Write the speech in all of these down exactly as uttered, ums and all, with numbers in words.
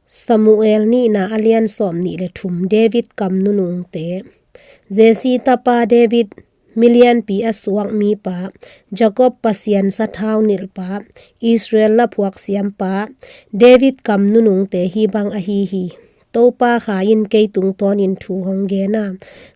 Samuel nihna a lian sawm nih le thum. David kam nunungte. Jesse tapa David, milianpi a suak mipa, Jacob Pasian sathau nilhpa, Israel laphuak siampa, David kam nunungte hih bang ahi hi. Topa Kha in kei tungtawnin thu hong gen a,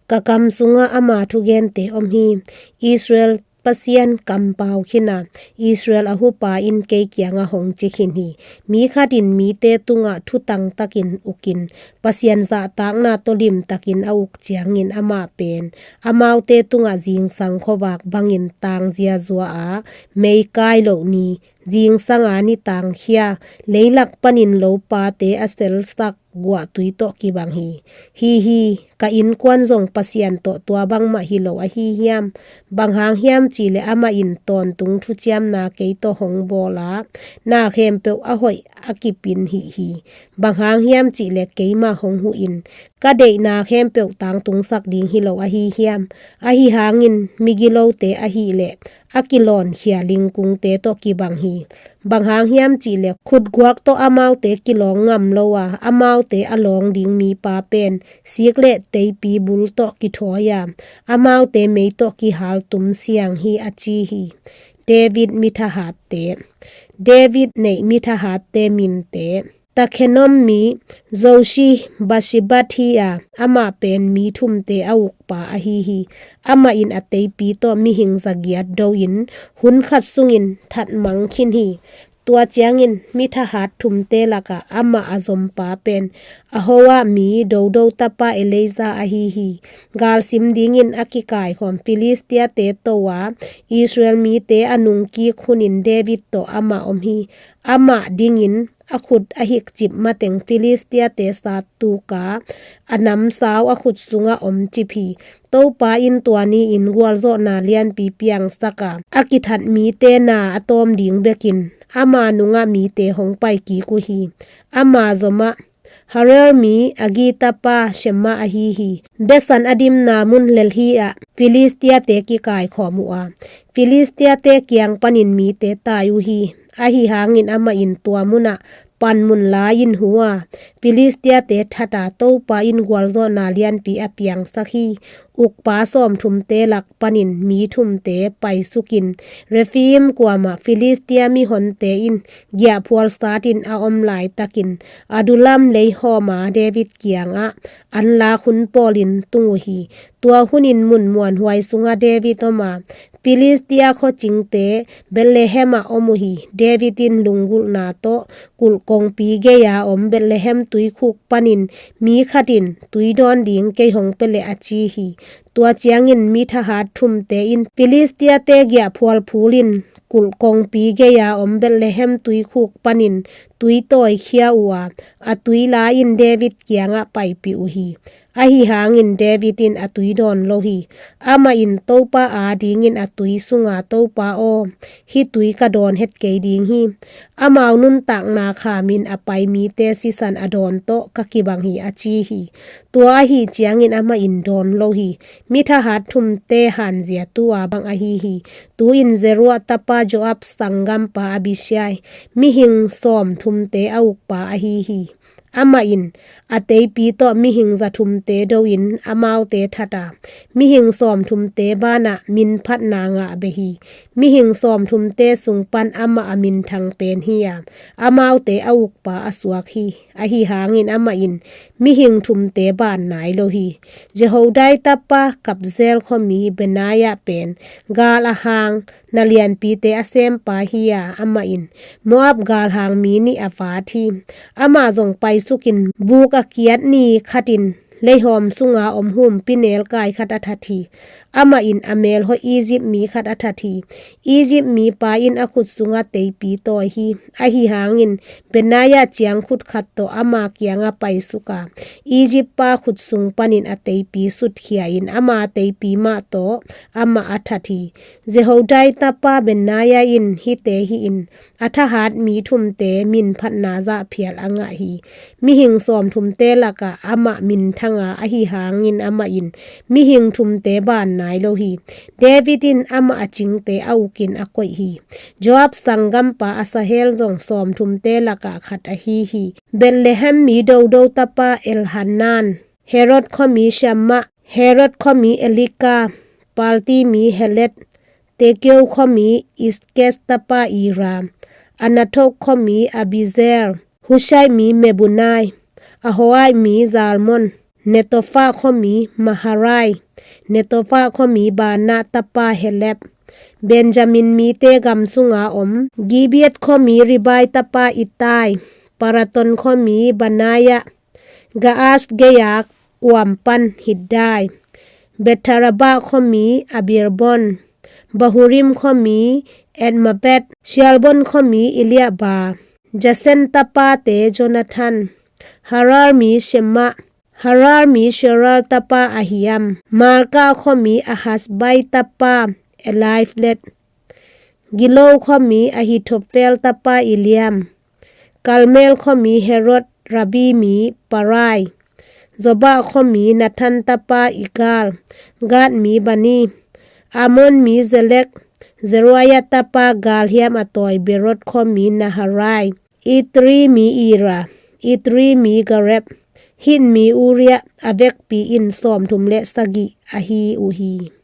ka kam sungah ama thugente om hi. Israel Pasian kampau khin a, Israel a hupa in kei kiangah hong ci khin hi. Mi khat in mite tungah thutang takin ukin, Pasian zahtakna tawh limtakin a uk ciangin amah pen amaute tungah zingsang khuavak bangin tangzia zua a, mei kai loh ni, zingsang a ni tangkhia, leilak panin lopate a selsak guahtui tawh kibang hi. Hi hi, ka innkuan zong Pasian tawh tua bangmah hi lo ahi hiam? Bang hang hiam cihleh amah in tawntung thuciamna kei tawh hong bawl a, na khempeuh a hoih a kipin hih hi. Bang hang hiam cihleh keimah hong huh in, ka deihna khempeuh tangtungsak ding hi lo ahi hiam? Ahi hangin migilote ahileh a kilawnkhia lingkungte tawh kibang hi. Bang hang hiam cihleh khutguak tawh amaute kilawng ngam lo a, amaute a lawng ding mipa pen sik le teipi bul tawh kithawi a, amaute mei tawh kihal tum siang hi, a ci hi. David mithahatte. David neih mithahatte minte. Takhenom mi Joshi Bashibat hi a, amah pen mi thumte a ukpa ahi hi. Amah in a teipi tawh mihing zagiat do-in hun khat sungin thatmang khin hi. Tua ciangin mithahat thumte lakah amah a zompa pen Ahoa mi Dodo tapa Eleazar ahi hi. Galsim dingin a kikaikhawm Filistiate to a, Israel mite a nungkik hunin David tawh amah om hi. Amah dingin a khut a hikcip mateng Filistiate sattuka a namsau a khut sungah omcip hi. Topa in tua ni-in gualzawhna lianpi piangsak a, a kithat mite na a tawm ding bekin ama nungah mite hong paikik uh hi. Ama zomah Harel mi Agi tapa Shema ahi hi. Besan a dimna mun Lehi ah Filistiate kikaikhawm uh a, Filistiate kiang panin mite tai uh hi. Ahi hangin amah in tua munah panmun la-in hu a, Filistiate that a, Topa in gualzawhna lianpi a piangsak hi. Ukpa sawmthumte lak panin mi thumte paisukin Rephaim kuamah Filistia mihonte in giahphual satin a om laitakin Adullam leihawma David kiangah anlak hun pawlin tung uh hi. Tua hunin mun muanhuai sungah David om a, Filistia khuacingte Bethlehem ah om uh hi. David in lunggulhna tawh kulh kongpi gei-a om Bethlehem tuikhuk panin mi khat in tui dawn ding kei hong pia leh, a ci hi. Tua ciangin mithahat thumte in Filistiate giahphual phulin kulh kongpi gei-a om Bethlehem tuikhuk panin tui tawikhia uh a, a tui la-in David kiangah paipih uh hi. Ahi hangin David in a tui dawn lo hi. Amah in Topa adingin a tui sunga, Topa aw, hih tui ka dawn het kei ding hi. Amau nuntakna khamin a pai mite sisan a dawn tawh ka kibang hi, a ci hi. Tua ahi ciangin amah in dawn lo hi. Mithahat thumte hanzia tua bang ahi hi. Tu-in Zeruah tapa Joab sanggampa Abishai, mihing sawmthumte a ukpa ahi hi. Amah in a teipi tawh mihing zathumte do-in amaute that a, mihing sawmthumte banah minphatna ngah beh hi. Mihing sawmthumte sung pan amah a minthang pen hi a, amaute a ukpa a suak hi. Ahi hangin amah in mihing thumte ban nai lo hi. Jehoiada tapa Kabzeel khuami Benaiah pen gal a hang na lianpite a sempa hi a, amah in Moab galhang mi nih a vat hi. Amah zong paisukin buk a kiat ni khatin leihawm sunga om humpi nelkai khat a that hi. Amah in a melhoih Egypt mi khat a that hi. Egypt mipa in a khut sungah teipi tawi hi. Ahi hangin Benaiah ciangkhut khat tawh ama kiangah paisuk a, Egypt pa khut sung panin a teipi sutkhia in ama teipi mah tawh amah a that hi. Jehoiada tapa Benaiah in hihte hih in a thahat mi thumte minphatna zahphial a ngah hi. Mihing sawmthumte lakah amah minthang nga ahi hangin amah in mihing thumte ban nai lo hi. David in amah a cingte a ukin a koih hi. Joab sanggampa Asahel zong sawmthumte lakah khat ahi hi. Bethlehem mi Dodo tapa Elhanan, Herod khuami Shammah, Herod khuami Elika, Palti mi Heled, Tekeo khuami Iskes tapa Ira, Anathok khuami Abizel, Hushai mi Mebunai, Ahoai mi Zalmon, Netofa khuami Maharai, Netofa khuami Bana tapa Heleb, Benjamin mite gam sunga om Gibeat khuami Ribai tapa Itai, Paraton khuami Banaya, Gaas gei-a kuam pan Hiddai, Betharaba khuami Abirbon, Bahurim khuami Edmabet, Shialbon khuami Eliaba, Jasen tapate Jonathan, Harar mi Shema, Harar mi Sherar tapa Ahiam, Marka khuami Ahasbai tapa Eliflet, Gilo khuami Ahithophel tapa Eliam, Kalmel khuami Herod Rabi mi Parai, Zobah khuami Nathan tapa Igal, Gad mi Bani, Amon mi Zelek, Zeruia tapa galhiam a tawi Berot khuami Naharai, Itri mi Ira, Itri mi Gareb, Hit mi Uria a vekpi in sawmthum le sagih ahi uh hi.